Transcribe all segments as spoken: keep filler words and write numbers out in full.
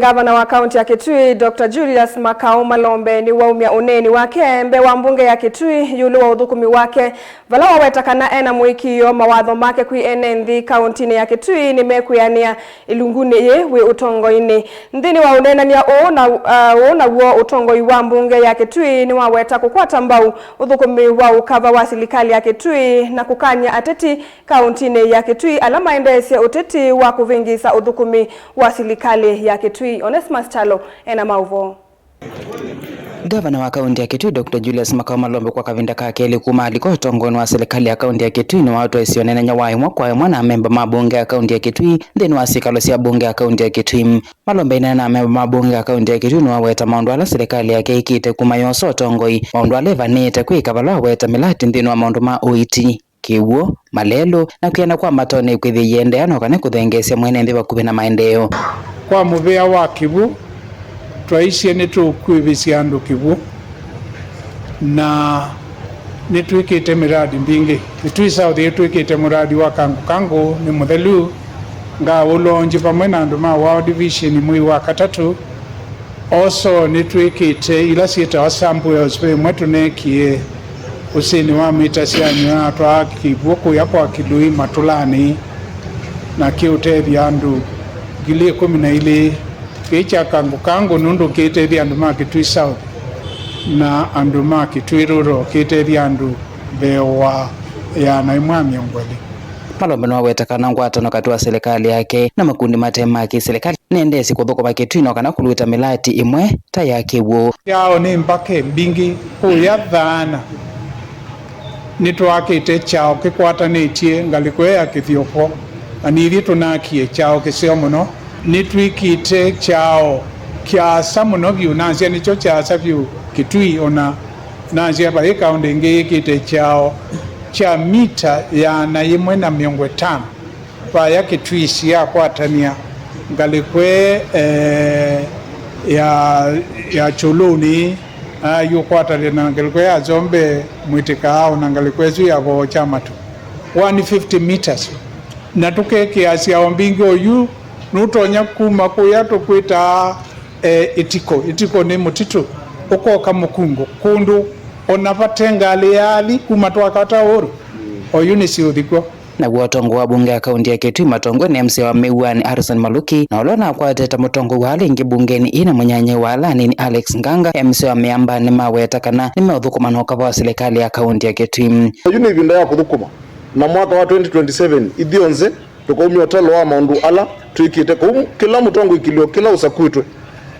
Ngavana wa kaunti ya Kitui, Doctor Julius Makau Malombe, nĩwaumya ũneeni wake mbee wa mbunge ya Kitui ĩũlũ wa ũthũkũmi wake, vala waweta kana ena mũĩkĩĩo mawatho make kwĩ ene nthĩ kauntinĩ ya Kitui nĩmekwĩanĩa ĩlungunĩ yĩ wĩ ũtongoinĩ. Nthĩnĩ wa ũneenany'a ũũ na, uh, ũũ naw'o, ũtongoi wa mbunge ya Kitui nĩwaweta kũkwata mbau ũthũkũmi wa ũkava wa silikalĩ ya Kitui na kũkany'a ateti kauntinĩ ya Kitui ala maendeesye ũteti wa kũvĩngĩĩsa ũthũkũmi wa silikalĩ ya Kitui. Onesmus Kyalo ena maũvoo. Ngavana wa kaunti ya Kitui, Doctor Julius Makau Malombe, kwa kavinda ka kelĩ kuma alika ũtongoinĩ wa silikalĩ ya kaunti ya Kitui, nĩwatwaisye ũneenany'a wa ĩmwe kwa ĩmwe na amemba ma mbunge ya kaunti ya Kitui nthĩnĩ wa syĩkalo sya mbunge ya kaunti ya Kitui. Malombe aineena na amemba ma mbunge ya kaunti ya Kitui nĩwaweta maũndũ ala silikalĩ yake ĩkĩte kuma yosa ũtongoi, maũndũ ala ĩvanĩĩte kwĩka, vala waweta mĩlati nthĩnĩ wa maũndũ ma ũiiti, kĩw'ũ, malelũ, na kwĩana kwa mata nĩkwĩthĩe ĩendeea no kana kũthengeesya mwene nthĩ vakuvĩ na maendeeo. Kwa mũvĩa wa kĩw'ũ, twaisye nĩtũkwĩvĩsya andũ kĩw'ũ, na nĩtwĩkĩte mĩradi mbingĩ. Kitui South ĩtwĩkĩte mũradi wa Kangu Kangu, nĩ mũthelu, ngaũlonji vamwe na andũ ma World Vision mwei wa katatũ. Also, nĩtwĩkĩte ila syĩtawa sample wells, ve ĩmwe tũneekie ũsĩnĩ wa mita sya nyũa, twaa kĩw'ũ kũya kwa Kĩlũi Matũlanĩ, na kĩũtethya andũ ngili ĩkũmi na ilĩ. Kĩĩ kya Kangu Kangu nũndũ kĩtethya andũ ma Kitui South na andũ ma Kitui Rural, kĩtethya andũ mbee wa ĩana ĩmwe na mĩongo ĩlĩ. Malombe nĩwaweta kana ngwatano katĩ wa silikalĩ yake na makundi mate ma kĩ-silikalĩ nĩendeesye kũthũkũma Kitui no kana kũlũta mĩlati ĩmwe ta ya kĩw'ũ. Kyaũ nĩ mbake mbingĩ kũya Thaana. Nĩtwakĩte kyaũ kĩkwatanĩtye ngalĩko ĩĩ ya Kĩthioko, na nithyĩ tũnakie kyaũ kĩseo mũno. Nĩtwĩkĩte kyaũ kyaasa mũno vyũ, nasya nĩkyo kyaasa vyũ Kitui, ona nasya vai kaũndĩ ĩngĩ yĩkĩte kyaũ kya mita ĩana yĩmwe na mĩongo ĩtano. Vaya Kitui syakwatany'a ngalĩko ĩĩ, eh, ya, ya Kyũlũnĩ, na yũkwatany'a na ngalĩko ya Zombe Mwĩtĩkaa, o na ngalĩko ĩsu ya Voo kya Matu, one fifty meters. Na tũkekĩasya o mbingĩ oyu, nũtonya kuma kũya tũkwĩtaa, eh, Ĩtiko. Ĩtiko nĩ mũtitũ, ũkoka Mũkungo, kũndũ ona vate ngalĩ yaathi kuma twakata ũru, oyu nĩsiũthi kw'o. Naw'o ũtongoi wa mbunge ya kaunti ya Kitui matongwe nĩ M C A wa Mĩw'anĩ Harrison Maluki, na ũla ũnakwatĩte mũtongoi wa ala aingĩ mbungenĩ ĩĩ na mũnyanyae wa ala anini Alex Nganga, M C A wa Mĩambanĩ, maweta kana nĩmeũthũkũma na ũkava wa silikalĩ ya kaunti ya Kitui. Oyu nĩ ĩvinda ya kũthũkũma, na mwaka wa twenty twenty-seven ithyonthe tũkaumya ũtalo wa maũndũ ala twĩkĩte kũu, kĩla mũtongoi kĩlĩo kĩla ũsakwĩtwe,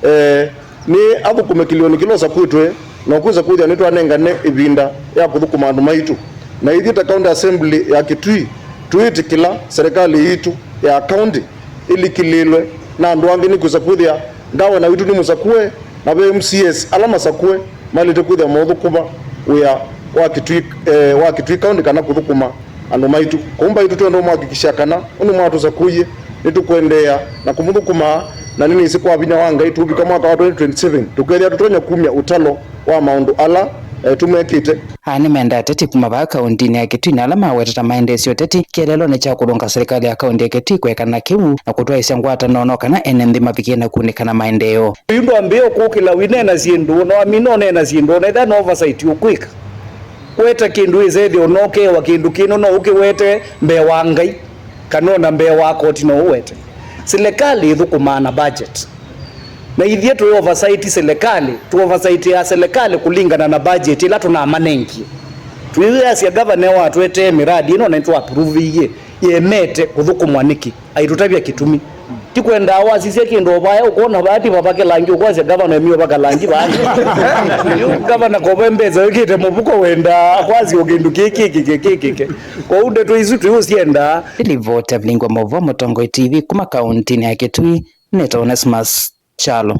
eh, nĩ athũkũme kĩlĩonĩ kĩla ũsakwĩtwe, na ũkwĩsa kwĩthĩa nĩtwanengane ĩvinda ya kũthũkũma andũ maitũ. Na ithyĩ ta County Assembly ya Kitui, twĩĩtĩkĩla serikali yitũ ya county ĩlikĩlĩĩlwe na andũ angĩ, nĩkwĩsa kwĩthĩa ngavana witũ nĩ mũsakũe, na ve M C As ala masakũe maĩlĩte kwĩthĩa maũthũkũma wĩa wa Kitui, eh, wa Kitui County kana kũthũkũma andũ maitũ. Kwoou mbaitũ twenda ũmũhakikishia kana ũndũ mwatũsakũie, nĩtũkũendeea na kũmũthũkũma, na nĩnĩsĩ kwa vinya wa Ngai tũũvika mwaka wa twenty twenty-seven tũkethĩa tũtonya kumya ũtalo wa maũndũ ala, eh, tũmekĩte. Aa nĩmenda ateti kuma vaa kauntinĩ ya Kitui na ala mawetete maendeesye ũteti kĩeleelonĩ kya kũlũnga silikalĩ ya kaunti ya Kitui kũekana na kĩu na kũtwaĩsya ngwatanĩo no kana ene nthĩ mavikie na kunĩka na maendeeo. Yu ndwambĩĩa ũkũkĩla wĩneena syĩndũ, na wamina ũneena syĩndũ, na ethĩwa no oversight ũkwĩka. Weta kĩndũ wĩsethĩa ũnokewa kĩndũ kĩno no ũkĩwete mbee wa Ngai, kana ona mbee wa koti no ũwete. Silikalĩ ĩthũkũmaa na budget. Na ithyĩ twĩ oversight silikalĩ, tũ oversight ya silikalĩ kũlingana na budget ĩla tũnamanengie. Twĩwĩasya gavana watwetee mĩradi ĩno na nĩtwaapuruvĩie yemete kũthũkũmwa nĩkĩ? Aitũtavya kĩtumi. Ti kwendaa wasisya kĩndũ o vaya, ũkona vaya ti vavake langi, ũkwasya gavana emie ũvaka langi vaya. Yu gavana kove mbesa wĩkĩte mũvuko wendaa akwasya o kĩndũ kĩkĩkĩke kĩkĩke. Kwoou ndeto isu tũiũsyendaa. Nĩ livoti ya Vilingwa Maũvoo, Mũtongoi T V kuma kauntinĩ ya Kitui, nĩtawa Onesmus Kyalo.